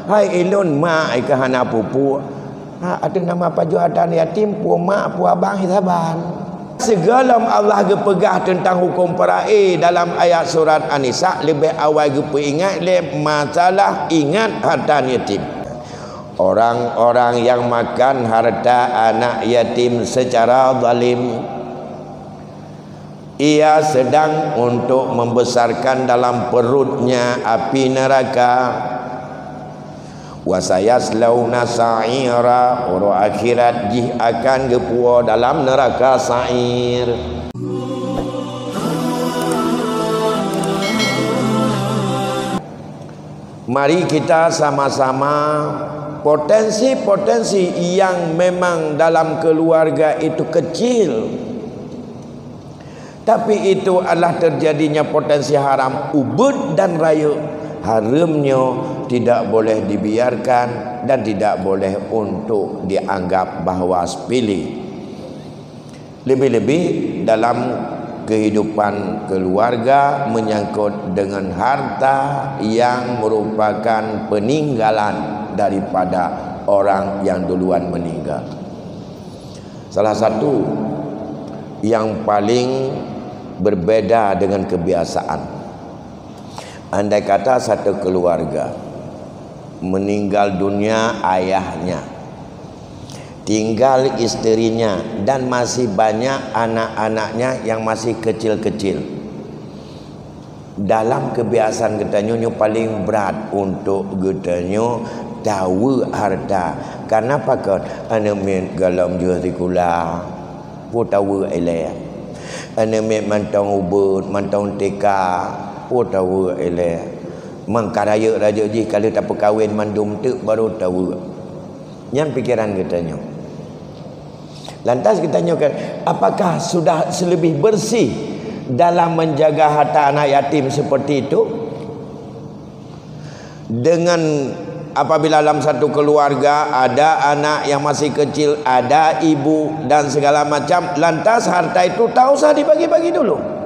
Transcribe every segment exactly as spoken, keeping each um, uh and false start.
Hai ulôn mak, ka hana pupuk. Ha, ateueh nama pajoh hareuta yatim, peue mak, peue abang, saban. Sigohlom Allah geupeugah teuntang huköm peurae dalam ayat surat An-Nisa, leubeh awai geupeuingat lé masalah ingat hareuta yatim. Orang-orang yang makan harta anak yatim secara zalim, ia sedang untuk membesarkan dalam perutnya api neraka. Wa sayaslauna sa'ira, uroe akhirat jih akan geupuwoe dalam neuraka Sa'ir. Mari kita sama-sama, potensi-potensi yang memang dalam keluarga itu kecil, tapi itu adalah terjadinya potensi haram, ubeut dan rayeuk. Hareuem nyoe tidak boleh dibiarkan dan tidak boleh untuk dianggap bahwa sepele. Lebih-lebih dalam kehidupan keluarga menyangkut dengan harta yang merupakan peninggalan daripada orang yang duluan meninggal. Salah satu yang paling berbeda dengan kebiasaan, andai kata satu keluarga meninggal dunia ayahnya, tinggal isterinya dan masih banyak anak-anaknya yang masih kecil-kecil. Dalam kebiasaan geutanyoe, nyoe paling brat untuk geutanyoe taweuek harta. Karena pakon? Aneuk miet gohlom jeuet sikula, peue taweuek ilée. Aneuk miet mantong ubeut, mantong tika, peue taweuek ilée. Mangka rayeuk-rayeuk jih ka lheueh tapeukawen mandum teuk baru taweuek. Nyan pikeran geutanyoe. Lantas geutanyoe kan, apakah sudah selebih bersih dalam menjaga harta anak yatim seperti itu? Dengan apabila dalam satu keluarga ada anak yang masih kecil, ada ibu dan segala macam, lantas harta itu tak usah dibagi-bagi dulu.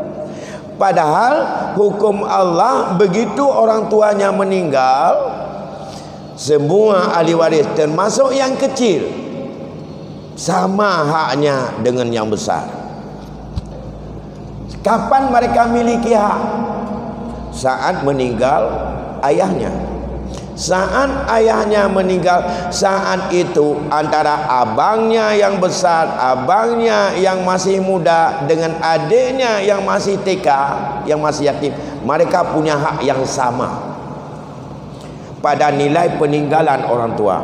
Padahal hukum Allah, begitu orang tuanya meninggal, semua ahli waris, termasuk yang kecil, sama haknya dengan yang besar. Kapan mereka miliki hak? Saat meninggal ayahnya. Saat ayahnya meninggal, saat itu antara abangnya yang besar, abangnya yang masih muda dengan adiknya yang masih T K, yang masih yatim, mereka punya hak yang sama pada nilai peninggalan orang tua.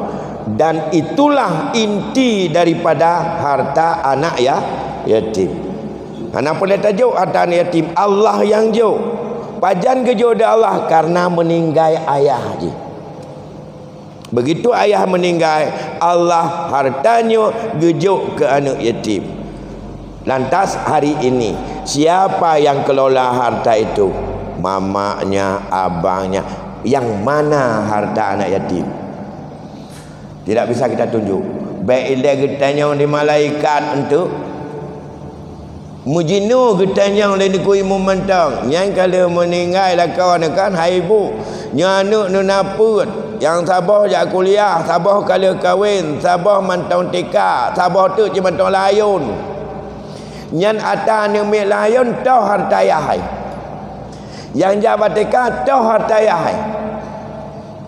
Dan itulah inti daripada harta anak ya, yatim. Hana peureulée tajok harta anak yatim, Allah yang jok. Pajan geujok di Allah? Karena meninggai ayah jih. Begitu ayah meninggai, Allah harta nyoe geujok keu aneuk yatim. Lantas hari ini, siapa yang kelola harta itu? Mamaknya, abangnya. Yang mana harta anak yatim? Tidak bisa kita tunjuk. Bék ilée geutanyong di malaikat untuk meujinoe geutanyong lé Teungku Imum mantong. Nyang ka lheueh meuninggai lakoe neuh kan, hai bu, nyoe aneuk neuna peuet, nyang saboh jak kuliah, saboh ka lheueh kawen, saboh mantong T K, saboh teuk cit mantong layôn. Nyan ata aneuk miet layôn toh harta ayah hai. Nyang jak bak T K toh harta ayah hai.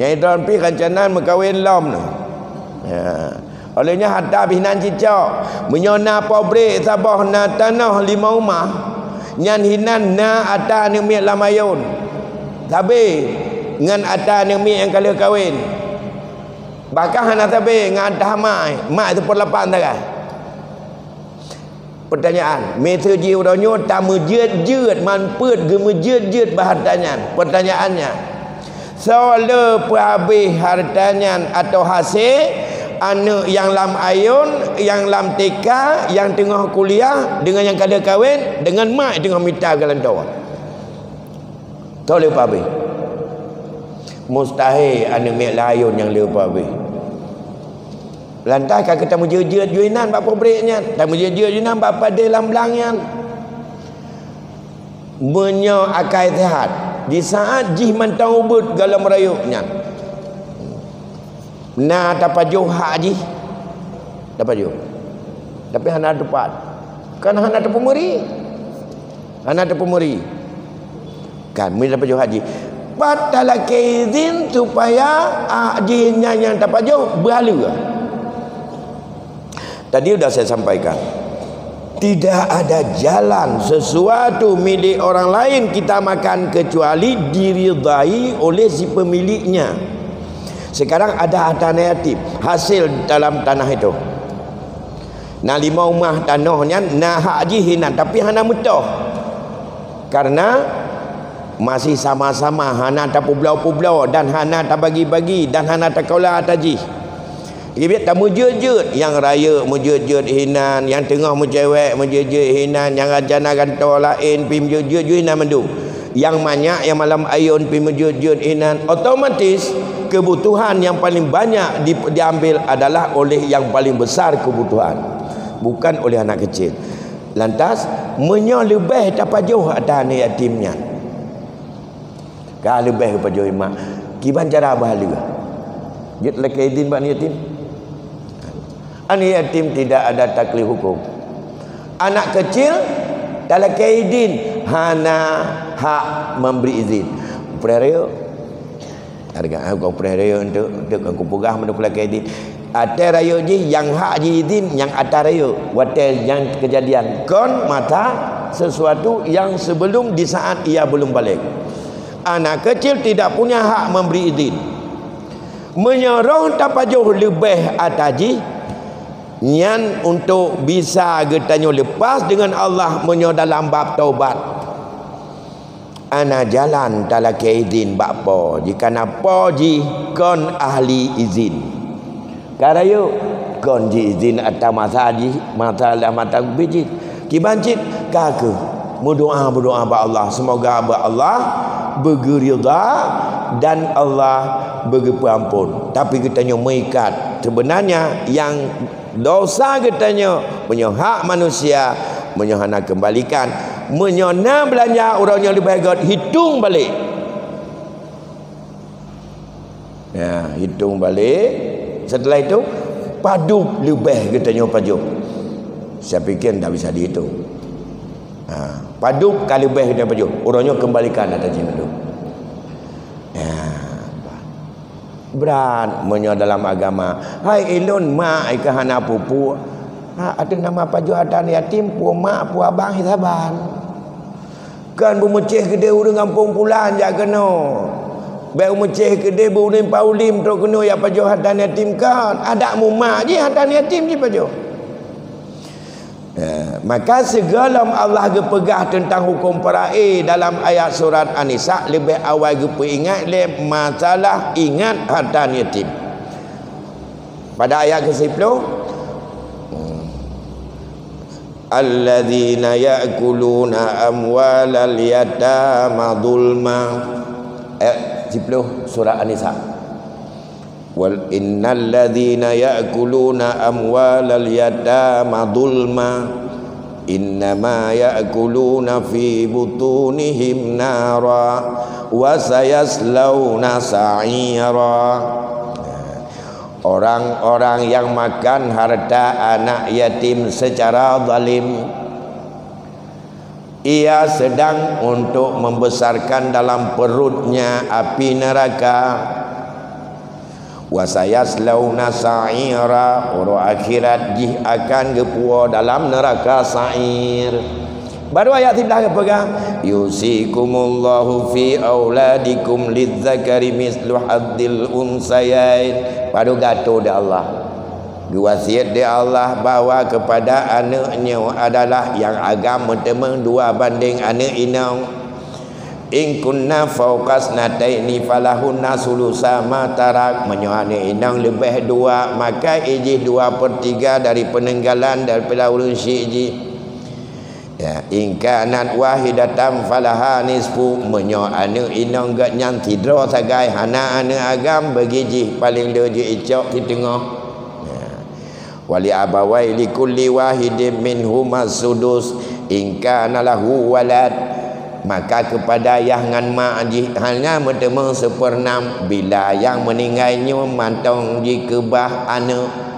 Nyang idon pih kancanan meukawen lom nyoe. Ya. Óh lheueh nyan harta pih nan cicok. Meunyoe na pabrék saboh, na tanoh limong umah, nyan hinan na ata aneuk miet lam ayôn. Sabe ngon ata aneuk miet nyang ka lheueh kawen. Bahkan hana sabe ngon ata mak, mak siper lapan sagai. Peutanyaan, miseue jih uroe nyoe tameujeuet-jeuet, man peuet geumeujeuet-jeuet bak harta nyan. Peutanyaannya, soe le peuhabéh harta nyan atau hasé aneuk nyang lam ayôn, nyang lam T K, nyang teungoh kuliah, deungon nyang ka lheueh kawen, deungon mak teungoh mita geulantoe? Soe le peuhabéh? Mustahé aneuk miet lam ayôn nyang le peuhabéh. Lantas ka keuh tameujeuet-jeuet ju inan bak pabrék nyan, tameujeuet-jeuet ju inan bak padé lam blang nyan. Meunyoe akai seuhat, di saat jih mantong ubeut gohlom rayeuk nyan, Na tapajoh hak jih. Tapajoh. Tapi hana teupat. Kan hana teupeumuri. Hana teupeumuri. Kan, meunyoe tapajoh hak jih. Pat talakée izin supaya hak jih nyan nyang tapajoh beuhaleue. Tadi sudah saya sampaikan, tidak ada jalan sesuatu milik orang lain kita makan kecuali diridai oleh si pemiliknya. Sekarang ada harta anak yatim, hasil dalam tanah itu. Na lima umah tanoh nyan na hak jih inan, tapi hana meutoh. Karena masih sama-sama hana tapeubloe-peubloe dan hana tabagi-bagi dan hana takola ata jih. Geubiet tameujeuet-jeuet, nyang rayeuk meujeuet-jeuet hinan, nyang teungoh meucewek meujeuet-jeuet hinan, nyang rancana gantoe laén pih meujeuet-jeuet jeuet hinan mandum. Nyang manyak nyang malam ayôn pih meujeuet-jeuet hinan, otomatis keubutuhan nyang paléng banyak di, diambil adalah oleh nyang paléng besar keubutuhan, bukan oleh anak kecil. Lantas, meunyoe leubeh tapajoh ata aneuk yatim nyan, ka leubeh geupajoh mak, kiban cara beuhaleue? Jeuet lakée idin bak aneuk yatim? Aneuk yatim tidak ada taklif hukum. Anak kecil talakée idin, hana hak memberi izin. Preh rayeuk. Hareuga, ah, kau preh rayeuk untuk, untuk aku peugah meunyoe lakée idin. Até rayeuk jih, nyang hak jih idin, nyang até rayeuk. Watée nyang kejadian kon mata sesuatu yang sebelum di saat ia belum baligh. Anak kecil tidak punya hak memberi izin. Meunyoe roh tapajoh leubeh ata jih, nyan untuk bisa geutanyoe lepas dengan Allah meunyoe dalam bab taubat. Ana jalan talakée idin bak po jih, kana po jih kon ahli izin. Ka rayeuk kon ji izin ata masa jih, masa lam ata bijit. Kiban cit ka keuh meudoa-meudoa bak Allah, semoga bak Allah beugeurida dan Allah beugeupeuampon. Tapi geutanyoe meuikat. Sebenarnya nyang dosa geutanyoe, meunyoe hak manusia, meunyoe hana keumbalikan, meunyoe na beulanja uroe nyoe leubeh gét, hitong balek. Ya, hitong balek. Setelah itu, padub leubeh geutanyoe pajoh. Saya pikir ndak bisa dihitung. Ha, padub ka leubeh geutanyoe pajoh. Uroe nyoe keumbalikan ata jih mandum. Ya, brat meunyoe dalam agama. Hai ilôn mak ka hana pupuk. Ha, ateueh nama pajoh ata yatim, peue mak, peue abang, saban. Kan beumeucéh keudeh ureuëng gampông pulan jak keunoe. Bék beumeucéh keudeh beuureuëng Paulim trok keunoe jak pajoh hareuta yatim kan. Adak mumak jih hareuta yatim jipajoh. Eh, maka sigohlom Allah geupeugah teuntang huköm peuraé dalam ayat surat An-Nisa, leubeh awai geupeuingat lé masalah ingat hareuta yatim. Pada ayat keusiploh, "Alladzina ya'kuluna amwalal yatama zulma." Ayat siploh surat An-Nisa. "Wal innal ladzina ya'kuluna amwalal yatama zulma, innama ya'kuluna fi butunihim nara, wa sayaslauna sa'ira." Orang-orang yang makan harta anak yatim secara zalim, ia sedang untuk membesarkan dalam perutnya api neraka. Wa sayaslauna sa'ira, uroe akhirat jih akan geupuwoe dalam neuraka Sa'ir. Baru ayat siblah geupeugah, "Yusikumullahu fi auladikum lidzakari mislu hadzil unsayain." Baru gato di Allah. Geuwasiet di Allah bahwa kepada aneuk nyoe adalah nyang agam meuteumeung dua bandeng aneuk inong. "In kunna fauqa tsnataini falahunna tsulusa ma tarak." Meunyoe aneuk inong leubeh dua, maka ijih dua per tiga dari peuninggalan daripada ureuëng syik jih. Ya, "In kanat wahidatan falaha nisfu." Meunyoe aneuk inong geuh nyan sidroe sagai, hana aneuk agam, bagi jih paléng le jih icok siteungoh. Ya. "Wali abawai likulli wahidin minhuma sudus, in kana lahu walad." Maka kepada yah ngon mak jih hanya meuteumé seupeurnam bila nyang meuninggai nyoe mantong jikeubah aneuk.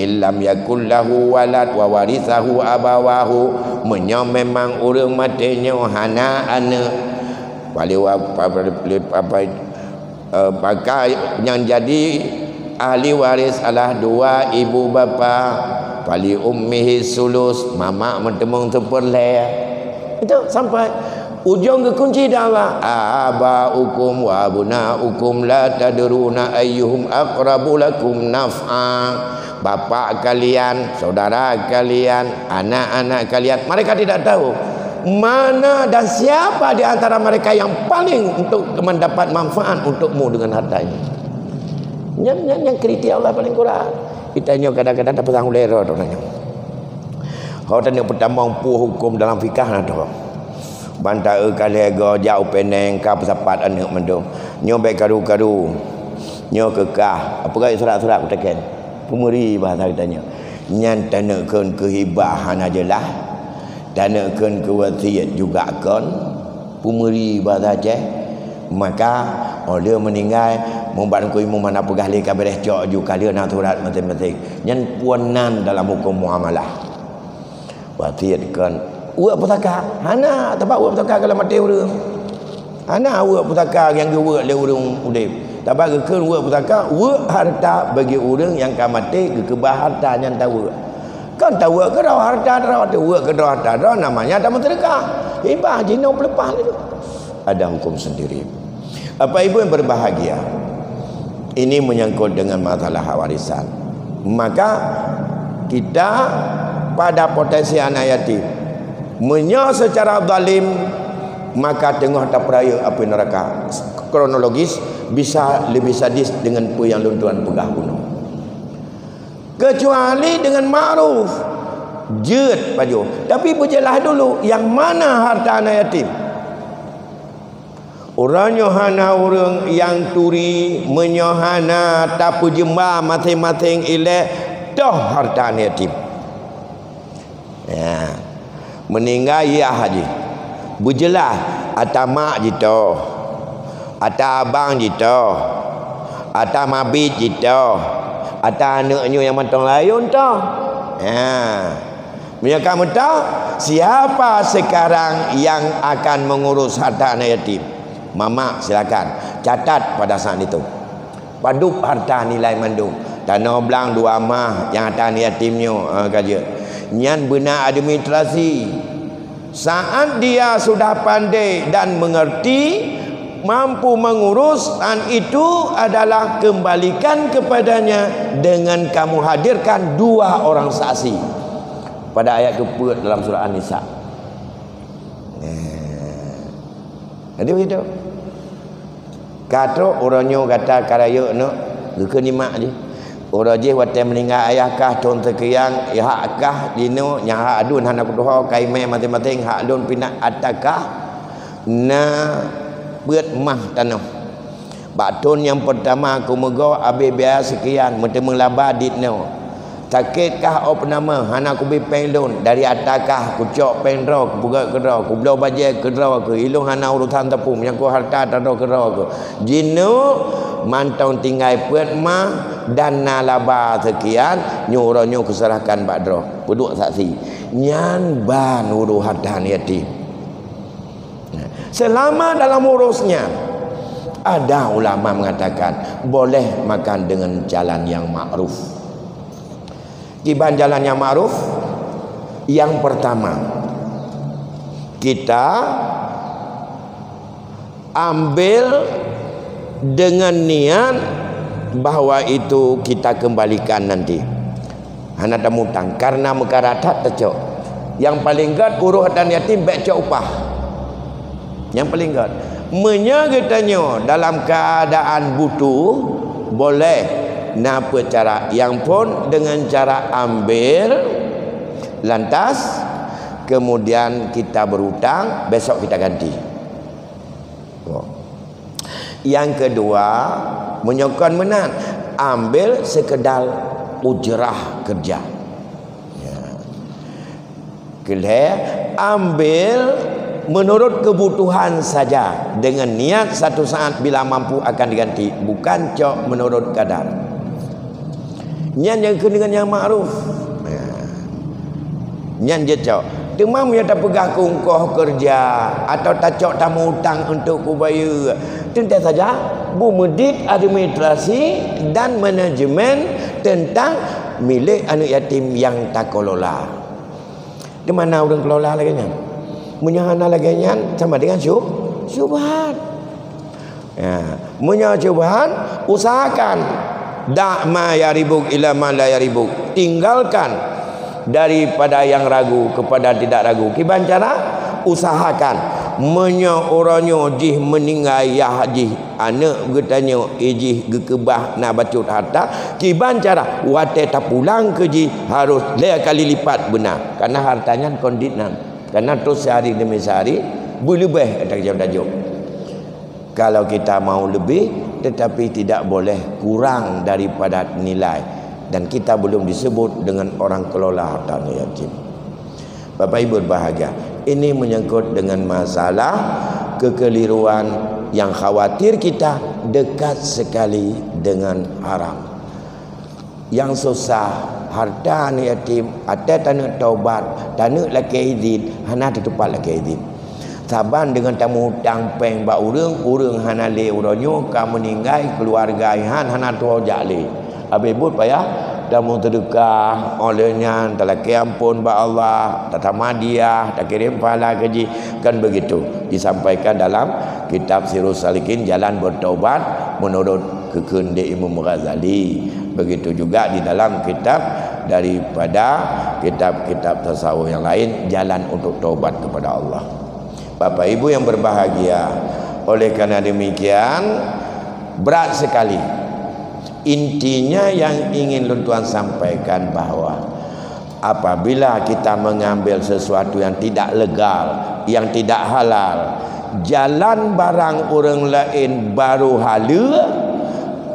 Illam yakul lahu walad wa warithahu abawahu, meunyoe memang ureuëng maté nyoe hana aneuk, pali wa-, pa-, pa-, pa-, eh, maka nyang jadi ahli waris adalah dua ibu bapa, pali ummihi sulus, mamak meuteumé seupeurlhée. Itu sampai ujong geukunci dah Allah, "Aba'ukum wa abna'ukum la tadruna ayyuhum aqrabu lakum naf'a." Bapak kalian, saudara kalian, anak-anak kalian, mereka tidak tahu mana dan siapa di antara mereka yang paling untuk mendapat manfaat untukmu dengan harta ini. Nyang, nyang, nyang kritik Allah paling kurang. Kita nyoe kadang-kadang tak pesan ulero tu nyoe. Ho tanya pertama empuh hukum dalam fikah na tu. Banta e kalego jak u peneng ka peusapat aneuk mandum. Nyoe bèk karu-karu. Nyoe keukah. Apa kali surat-surat kuteken? Peumeri bahasa kita nyoe. Nyan taneuk kheun keu hibah hana jeulaih. Taneuk kheun keu wasiet juga kon. Peumeri bahasa Aceh. Maka, oh lheueh meuninggai, mubat ku imum hana peugah lé ka beureh cok ju ka lheueh na surat maséng-maséng. Nyan pun nan dalam huköm muamalah. Wasiet kon. Weuek pusaka. Hana, teuma weuek pusaka ka lheueh maté ureuëng. Hana weuek pusaka nyang geuweuek lé ureuëng udeb. Teuma geukheun weuek pusaka, weuek harta bagi ureuëng nyang ka maté geukeubah harta nyan taweuek. Kon taweuek keudroe harta droe, taweuek keudroe harta droe namanya tameuseudeukah. Hibah jinoe peuleupah laju. Ada hukum sendiri. Bapak Ibu yang berbahagia, ini menyangkut dengan masalah hak warisan. Maka kita pada potensi anak yatim. Meunyoe secara zalim, maka teungoh tapeurayeuk api neraka. Kronologis bisa lebih sadis dengan peue nyang lôn tuan peugah bunoe. Kecuali dengan ma'ruf. Jeuet pajoh. Tapi beujeulaih dulu, nyang mana harta anak yatim? Uroe nyoe hana ureuëng nyang turi meunyoe hana tapeujeumba maséng-maséng ilée toh harta aneuk yatim. Ya. Meuninggai yah jih. Beujeulaih ata mak jitoh, ata abang jitoh, ata mabit jitoh, ata aneuk nyoe nyang mantong layôn toh. Ya. Meunyoe ka meutoh, siapa sekarang yang akan mengurus harta anak yatim? Mamak, silakan catat pada saat itu. Padub harta nilai mandum. Tanoh blang dua mah nyang harta anak yatim nyoe, ha, ka jeuet. Nyan beuna administrasi. Saat dia sudah pandai dan mengerti, mampu mengurus, dan itu adalah kembalikan kepadanya dengan kamu hadirkan dua orang saksi. Pada ayat keupeuet dalam surah An-Nisa. Nah. Jadi begitu. Ka trok uroe nyoe gata ka rayeuk neuk, geukheun nyan mak jih. Uroe jih watée meuninggai ayah kah thon seukian, hak kah jinoe, nyang hak aduen hana kutuho, ka imé maséng-maséng hak lôn pinah ata kah na peuet mah tanoh. Bak thon nyang peurtama kumeugoe abéh biaya seukian, meuteumé laba dit nyoe. Sakét kah ôb nama, hana kubi péng lôn, dari ata kah kucok péng droe, kupeugét keudroe, kubloe bajée keudroe keuh, ilôn hana urosan teupeu, meunyoe keu harta tadroe keudroe keuh. Jinoe mantong tinggai peuet mah dan na laba seukian, nyoe uroe nyoe kuseurahkan bak droe. Peuduek saksi. Nyan ban urus harta yatim. Selama dalam urusnya, ada ulama mengatakan boleh makan dengan jalan yang ma'ruf. Kiban jalan yang ma'ruf, yang pertama, kita ambil dengan niat bahwa itu kita kembalikan nanti. Hana tamutang, karena meukarat that tacok. Nyang paleng gét urus harta yatim bék cok upah. Nyang paleng gét. Meunyoe geutanyoe dalam keadaan butuh, boleh na peuet cara. Nyang phôn dengan cara ambil, lantas kemudian kita berhutang, besok kita ganti. Nyang keudua, meunyoe kon meunan, ambil sekedar ujrah kerja. Ya. Keulhée, ambil Menurut kebutuhan saja, dengan niat satu saat bila mampu akan diganti, bukan cok menurut kadar. Nyan nyang keu dengan nyang ma'ruf. Ya. Nyan jeuet cok. Teuma meunyoe tapeugah keu ungkoh keureuja atau tacok tamutang untuk kubayeue, teuntèe saja beumeudiet administrasi dan manajemen teuntang milék aneuk yatim nyang takelola. Di mana ureueng kelola lagèe nyan? Meunyoe hana lagèe nyan, sama dengan syub-, syubhat. Ya, meunyoe syubhat, usahakan. Da' ma yaribuk ila ma la yaribuk. Tinggalkan daripada yang ragu kepada tidak ragu. Kiban cara? Usahakan. Meunyoe uroe nyoe jih meuninggai yah jih, aneuk geutanyoe, i jih geukeubah na bacut harta, kiban cara watèe tapulang keu jih harôh lhèe kali lipat beuna. Karena harta nyan kon dit nan. Karena terus sehari demi sehari, beuleubeh ata jam tajok. Kalau kita mau lebih, tetapi tidak boleh kurang daripada nilai. Dan kita belum disebut dengan orang kelola harta aneuk yatim. Bapak Ibu berbahagia, ini menyangkut dengan masalah kekeliruan yang khawatir kita dekat sekali dengan haram. Nyang susah, harta aneuk yatim, até taneuk taubat, taneuk lakèe idhin, hana teutupat lakèe idhin. Saban deungon tamutang péng bak ureueng, ureueng hana lé uroe nyoe ka meuninggai, keuluwarga nyan hana tuwoe jak lé. Abéh buet payah tameuseudeukah, óh lheueh nyan talakèe amphon bak Allah, tatamadiah, takirém pahala keu jih, kan begitu. Disampaikan dalam kitab Sirus Salikin, jalan bertaubat menurut keukeuen di Imam Ghazali. Begitu juga di dalam kitab daripada kitab-kitab tasawuf yang lain, jalan untuk taubat kepada Allah. Bapak Ibu yang berbahagia, oleh karena demikian, berat sekali. Intinya yang ingin lôn tuan sampaikan bahwa apabila kita mengambil sesuatu yang tidak legal, yang tidak halal, jalan barang ureueng laén baru haleue,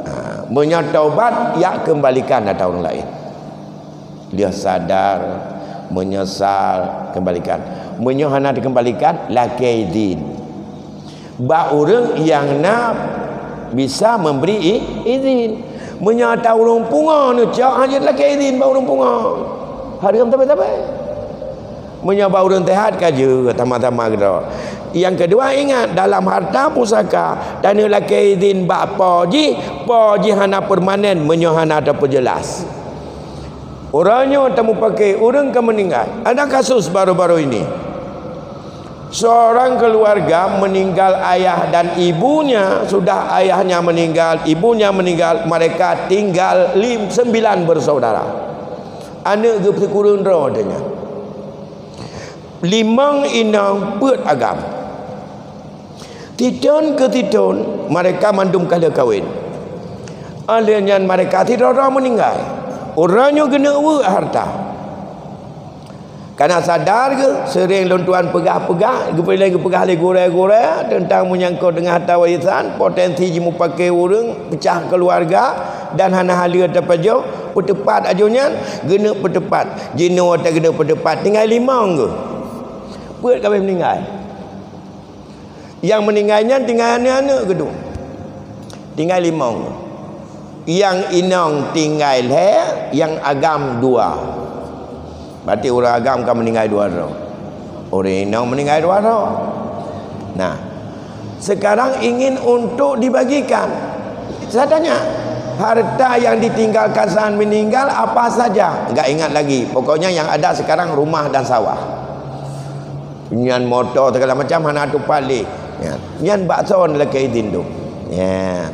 ha, meunyoe taubat, jak keumbalikan ata ureueng laén. Lheueh sadar, meunyeusal, keumbalikan. Meunyoe hana dikeumbalikan, lakèe idhin bak ureueng nyang na bisa memberi i-, idhin. Meunyoe ata ureueng pungo neucok, hana jeuet lakèe idhin bak ureueng pungo. Hareuem sabe-sabe. Meunyoe bak ureueng seuhat ka jeuet, tamah-tamah keudroe. Nyang keudua, ingat, dalam harta pusaka, taneuk lakèe idhin bak po jih, po jih hana permanen meunyoe hana tapeujeulaih. Uroe nyoe tamupaké ureueng ka meuninggai. Ada kasus baru-baru ini. Seorang keluarga meninggal ayah dan ibunya, sudah ayahnya meninggal, ibunya meninggal, mereka tinggal lim-, sembilan bersaudara. Aneuk geuh sikureueng droe teuh nyan. Limong inong peuet agam. Sithôn keu sithôn, mereka mandum ka lheueh kawen. Óh lheueh nyan mereka sidroe-droe meuninggai. Uroe nyoe geuneuk weuek harta. Kana sadar geuh, seuring lôn tuan peugah-peugah, geupeureulèe geupeugah lé gurèe-gurèe teuntang meunyangkot deungon harta warisan, potensi jimupaké ureueng, peucah keuluwarga, dan hana haleue tapajoh, peuteupat ajoh nyan, geuneuk peuteupat. Jinoe watèe geuneuk peuteupat, tinggai limong geuh. Peuet ka abéh meuninggai. Nyang meuninggai nyan tinggai aneuk-aneuk geuh dum. Tinggai limong. Nyang inong tinggai lhèe, nyang agam dua. Berarti ureueng agam ka meuninggai dua droe. Ureueng inong meuninggai dua droe. Nah, sekarang ingin untuk dibagikan. Saya tanya, harta yang ditinggalkan saat meninggal apa saja? Enggak ingat lagi. Pokoknya yang ada sekarang rumah dan sawah. Nyan moto segala macam hana tupat lé. Nyan, nyan bak soe lakèe idhin tu. Nyan.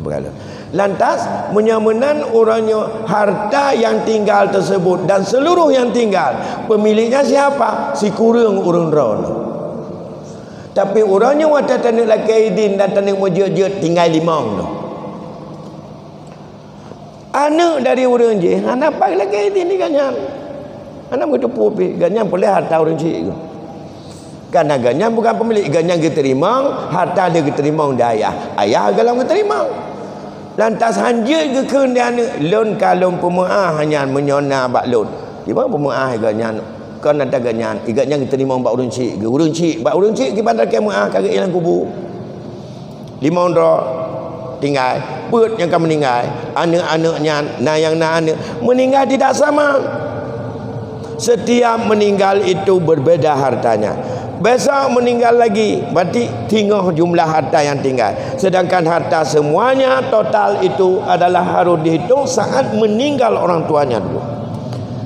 Begitu. Lantas, meunyoe meunan uroe nyoe harta yang tinggal tersebut dan seluruh yang tinggal, pemiliknya siapa? Sikureueng ureueng droe nyoe. Tapi uroe nyoe watèe taneuk lakèe idhin dan taneuk meujeuet-jeuet tinggai limong nyoe. Aneuk dari ureueng jih hana pat lakèe idhin di gobnyan. Hana meuteupeu pih, gobnyan peureulèe harta ureueng chik geuh. Karena gobnyan bukan pemilik, gobnyan geuteurimong, harta lheueh geuteurimong di ayah. Ayah golom geuteurimong. Lantas hanjeuet geukheun di aneuk, "Lôn ka lôn peumeu'ah nyan meunyoe na bak lôn." Di mana peumeu'ah gobnyan? Kon ata geuh nyan, i geuh nyan geuteurimong bak ureuëng chik, geu ureuëng chik, bak ureuëng chik kiban rakée meu'ah ka geuék lam kubu. Limong droe tinggai, peuet nyang ka meuninggai, aneuëk-aneuëk nyan, na nyang na aneuëk, meuninggai tidak sama. Setiap meninggal itu berbeda hartanya. Besok meninggal lagi, berarti tinggoh jumlah harta yang tinggal. Sedangkan harta semuanya total itu adalah harus dihitung saat meninggal orang tuanya dulu.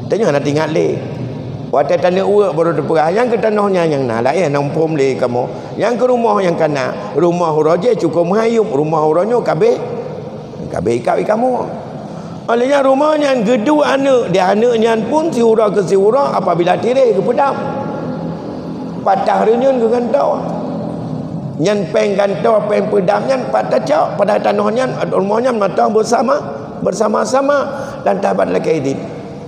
Tanyoe hana teuingat lé. Watée taneuk weuek baru teupeugah, nyang keu tanoh nyan nyang na laén, hana muphom lé kamoe. Nyang keu rumoh nyang ka na, rumoh uroe jih cukôp meuhayueb, rumoh uroe nyoe kabeh, kabeh ikab ikamoe. Óh lheueh nyan rumoh nyan geuduek aneuëk, di aneuëk nyan pun siuroe keu siuroe apabila tireh geupeudam. Patah reunyeun geugantoe. Nyan péng gantoe, péng peudam nyan pat tacok, padahai tanoh nyan, rumoh nyan mantong beusama, beusama-sama dan tabat lakée idin.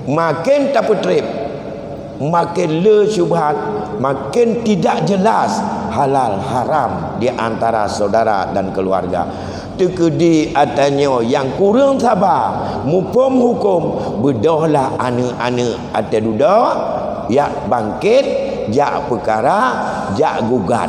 Makin tapeutreb, makin le syubhat, makin tidak jelas halal haram di antara saudara dan keluarga. Teukeudi ata nyoe nyang kureueng saba muphom huköm, beudôhlah aneuëk-aneuëk até dudoe, jak bangkét, jak peukara, jak gugat.